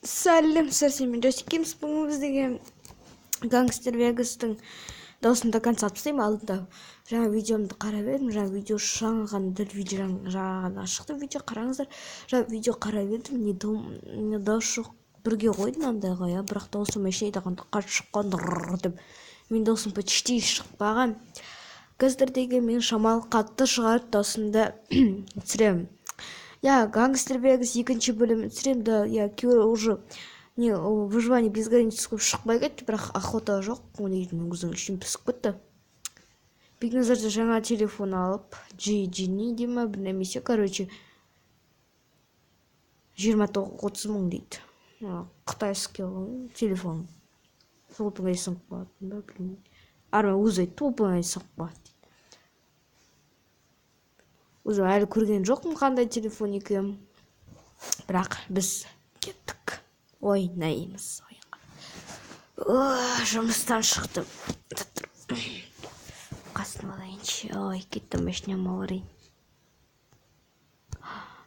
Сәлем, сәрсенбі Джеси. Бүгін біз деген Гангстер Вегастың дауысын до конца алып тастаймын. Алдында жаңа видеомды қарап едім. Жаңа видео жаңа ғана, дәл видео жаңа ғана шықты видео, қараңыздар. Жаңа видео қарап едім, не дом, не дауыс жоқ, бірге қойдым андайға, иә, бірақ дауысым вообще қатты шыққан деп. Менің дауысым почти шықпаған. Қазір деген мен шамалы қатты шығарып дауысымды түсіремін. Я Гангстер Вегас екінші бөлімін түсіремін да, я уже не выживание без границ көп шықпай кетті, бірақ охота жоқ, оны дейтін өзің ішім пісіп кетті. Бекназар жаңа телефон алып, G G не дей ма, бір немесе, короче, 29-30 мың дейді. Қытайский телефон. Сол оп оңай сынып қалатын ба, білмеймін. Арман өзі айтты, оп оңай сынып қалады дейді. Өзім әлі көрген жоқпын қандай телефон екенін. Бірақ біз кеттік. Ойнаймыз ойынға. Жұмыстан шықтым. Қасына алайыншы. Ой, кеттім, машинама барайын.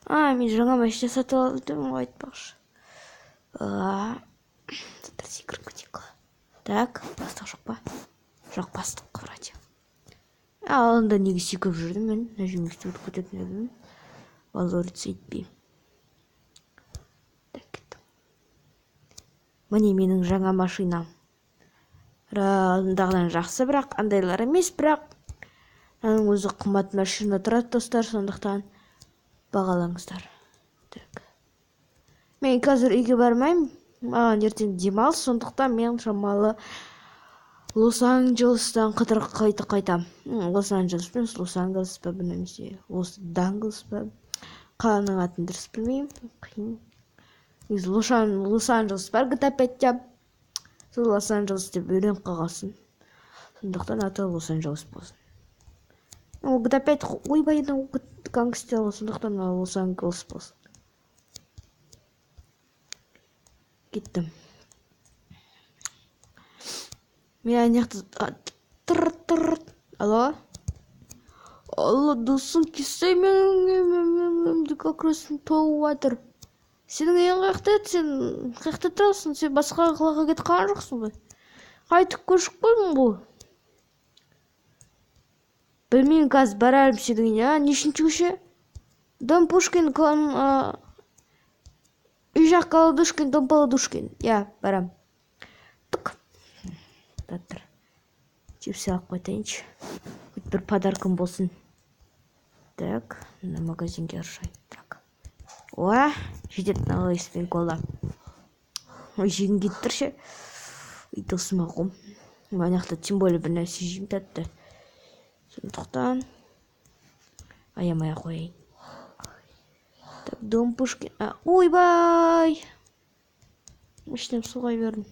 А, мен жаңа машина сатып алдым ғой, айтпақшы. Секіріп кетейік. Так, бастық жоқ па? Жоқ, бастық вроде. Алдында неге секіріп жүрдім мен? Мына жерге өйтіп кететін едім. Позориться етпей. Так, кеттім. Міне менің жаңа машинам. Алдындағыдан жақсы, бірақ андайлар емес, бірақ аның өзі қымбат машина тұрады, достар, сондықтан бағалаңыздар. Так. Мен қазір үйге бармаймын. Маған ертең демалыс, сондықтан мен шамалы Лос-Анджелестан қыдырып қайта қайтам. Лос-Анджелес пен Лос-Анджелес па, бір немесе Лос-Данглс па, қаланың атын дұрыс білмеймін. Қиын. Негізі Лос-Анджелес бар GTA 5-те. Сол Лос-Анджелес деп үйреніп қалғансың. Сондықтан аты Лос-Анджелес болсын. Ол GTA 5, ойбай, мынау гангстер ғой, сондықтан Лос-Анджелес болсын. Кеттім. Мен ана жақта тыр тыр. Алло? Алло, досым, келсей, менің как раз толып жатыр. Сенің үйің қаяқта еді? Сен қаяқта тұрасың? Сен басқа қалаға кетіп қалған жоқсың ба? Қайтып көшіп қойдың ғой. Білмеймін, қазір барармын сенің үйіңе. А, нешінші көше? Дом Пушкин, үй жақ Колодушкин, дом Полодушкин. Я, барам. Тық. Тұр. Чипсы алып қайтайыншы. Хоть бір подаркам болсын. Так, мына магазинге ыршай. Так. О, жетеді мына лейс пен кола. Ой, жегім келіп тұр ше. Ой, досым ағым. Мына жақта тем более бір нәрсе жеймін тәтті. Сондықтан аямай ақ қояйын. Так, дом Пушкин. А, ойбай! Машинам суға бердім.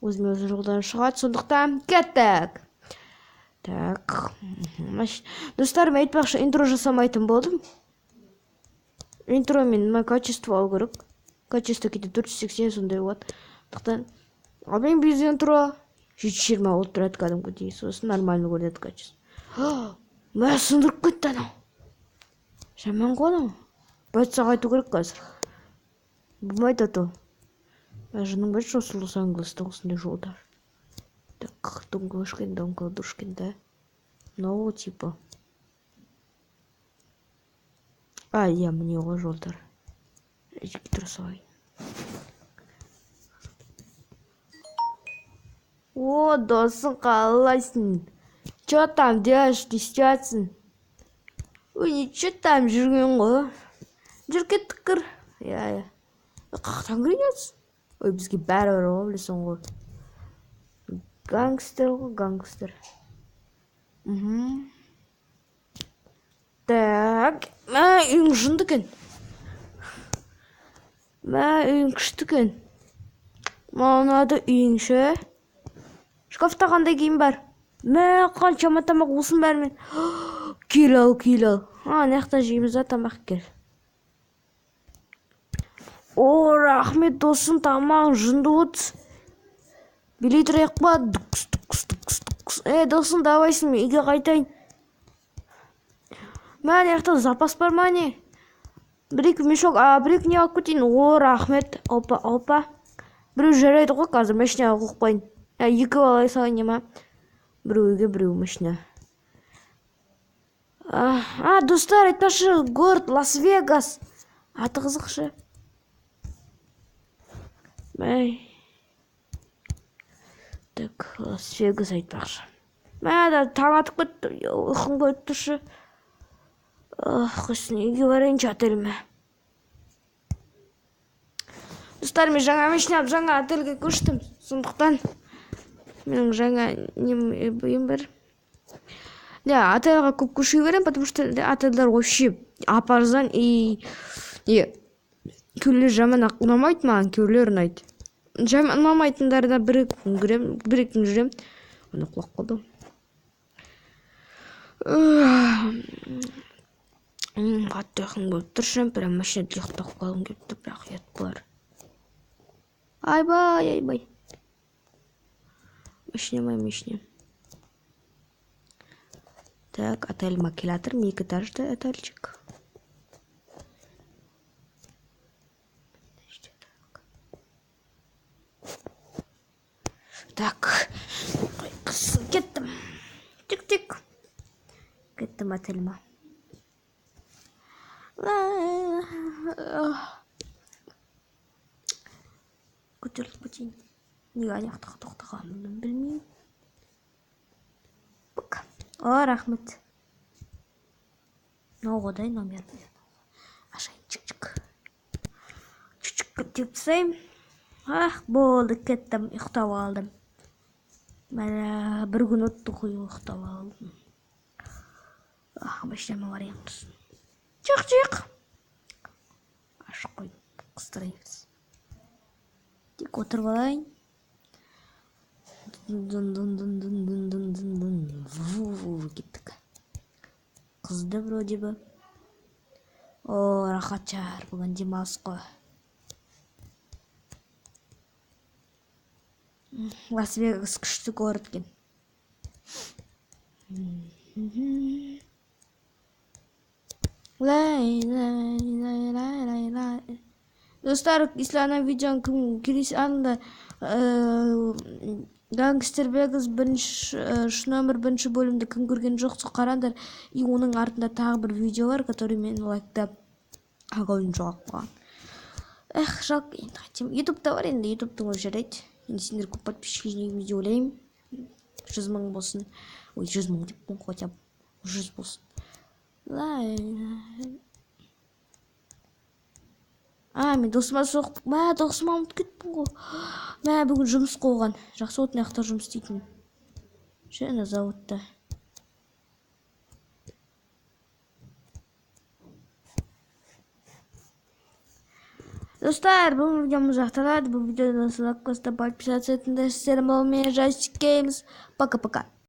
Өзіме өзі жолдан шығады, сондықтан кеттік. Так, достар, мен айтпақшы, интро жасамайтын болдым. Интро мен мына качество алу керек. Качество кейде 480 сондай болады. Сондықтан, ал мен без интро 720 болып тұрады кәдімгідей. Сосын нормально көрінеді качество. Мә, сындырып кетті анау. Жаман ғой анау. Байтсақ айту керек қазір. Болмайды а то. Жының бәрі осы Лос-Анджелесте осындай жолдар. Так, дом Глушкин, дом Колодушкин, да? Ну, типа. А, я мне его жолдар. Тұра салайын. О, досым, қалайсың? Чё там делаешь, не істеватсың? Ой, ничего там жүрген ғой. Жүр, кеттік, кір. Иә, иә. Қаяқтан кірген жатсың? Ой, бізге бәрібір ғой, білесің ғой. Гангстер ғой, гангстер. Так, мә, үйің жынды екен. Мә, үйің күшті екен. Маған ұнады үйің ше. Шкафта қандай киім бар? Мә, қаншама тамақ, осының бәрімен. Кел ал, кел ал. А, ана жақта жейміз да тамақ, кел. О, рахмет, досым, тамағың жынды от. Билей тұрайық па? Дукс, дукс, дукс, дукс. Е, досым, давайсың, мен үйге қайтайын. Мә, ана жақта запас бар ма, не? Бір-екі мешок, бір-екі не алып кетейін. О, рахмет. Опа, опа. Біреу жарайды ғой, қазір машинаға қойып қояйын. Екі ала салайын ма? Біреу үйге, біреу машина. Достар, айтпақшы, город Лас-Вегас. Аты қызықшы. Мәй. Так, Лас-Вегас айтпақшы. Мә, да, таң атып кетті. Ұйқым келіп тұршы. Қойсын, үйге барайыншы, отеліме. Достар, мен жаңа машина алып, жаңа отельге көштім. Сондықтан менің жаңа нем бар. Да, отельға көп көше беремін, потому что отельдер вообще ап-арзан и не, кейбіреулер жаман ұнамайды маған, кейбіреулер ұнайды. Жаман ұнамайтындарына бір екі күн кіремін, бір екі күн жүремін. Оны құлап қалдым. Қатты ұйқым келіп тұр ше, прям машинада ұйықтап қалғым келіп тұр, бірақ ұят болар. Айбай, айбай. Машина, машина. Так, отель келатырмын, екі этажды отельчик. Так, кеттім. Тик-тик. Кеттім отельма. Көтеріліп кетейін. Неге ана жақта тоқтағанымды білмеймін. Пык. О, рахмет. Мынау ғой номер. Ашайын, чик-чик. Чик-чик деп тастаймын. Ах, болды, кеттім, ұйықтап алдым. Мә, бір күн өтті ғой, ұйықтап алдым. Ах, машинама барайын құрсын. Чик-чик. Ашық қойдым, қыстырайын. Тек отырып алайын. Дын-дын-дын-дын-дын-дын-дын-дын. Ву-ву, кеттік. Қызды вроде бы. О, рахат шығар, бүгін демалыс қой. Лас-Вегас күшті город екен. Лай, лай, лай, лай, лай, лай. Достар, если ана видеоны кім келесі анда, Гангстер Вегас бірінші, номер бірінші бөлімді кім көрген жоқ, сол қараңдар. И оның артында тағы бір видео бар, который мен лайктап огонь жоғалып қалған. Эх, жалко, енді қайтемін. Ютубта бар енді, Ютубтың өзі жарайды. Енді сендер көп подписчик жинаймыз деп ойлаймын. 100 мың болсын. Ой, 100 мың деппін, хотя бы 100 болсын. Лай. Мен досыма соғып, мә, досыма ұмытып кеттім ғой. Мә, бүгін жұмыс қойған. Жақсы отын аяқта жұмыс істейтін. Ше, ана заводта. Достар, бұл видеомыз аяқталады. Бұл видеоны лайк басып, подписаться етіңдер. Сіздермен болған мен, Жасик Геймс. Пока-пока.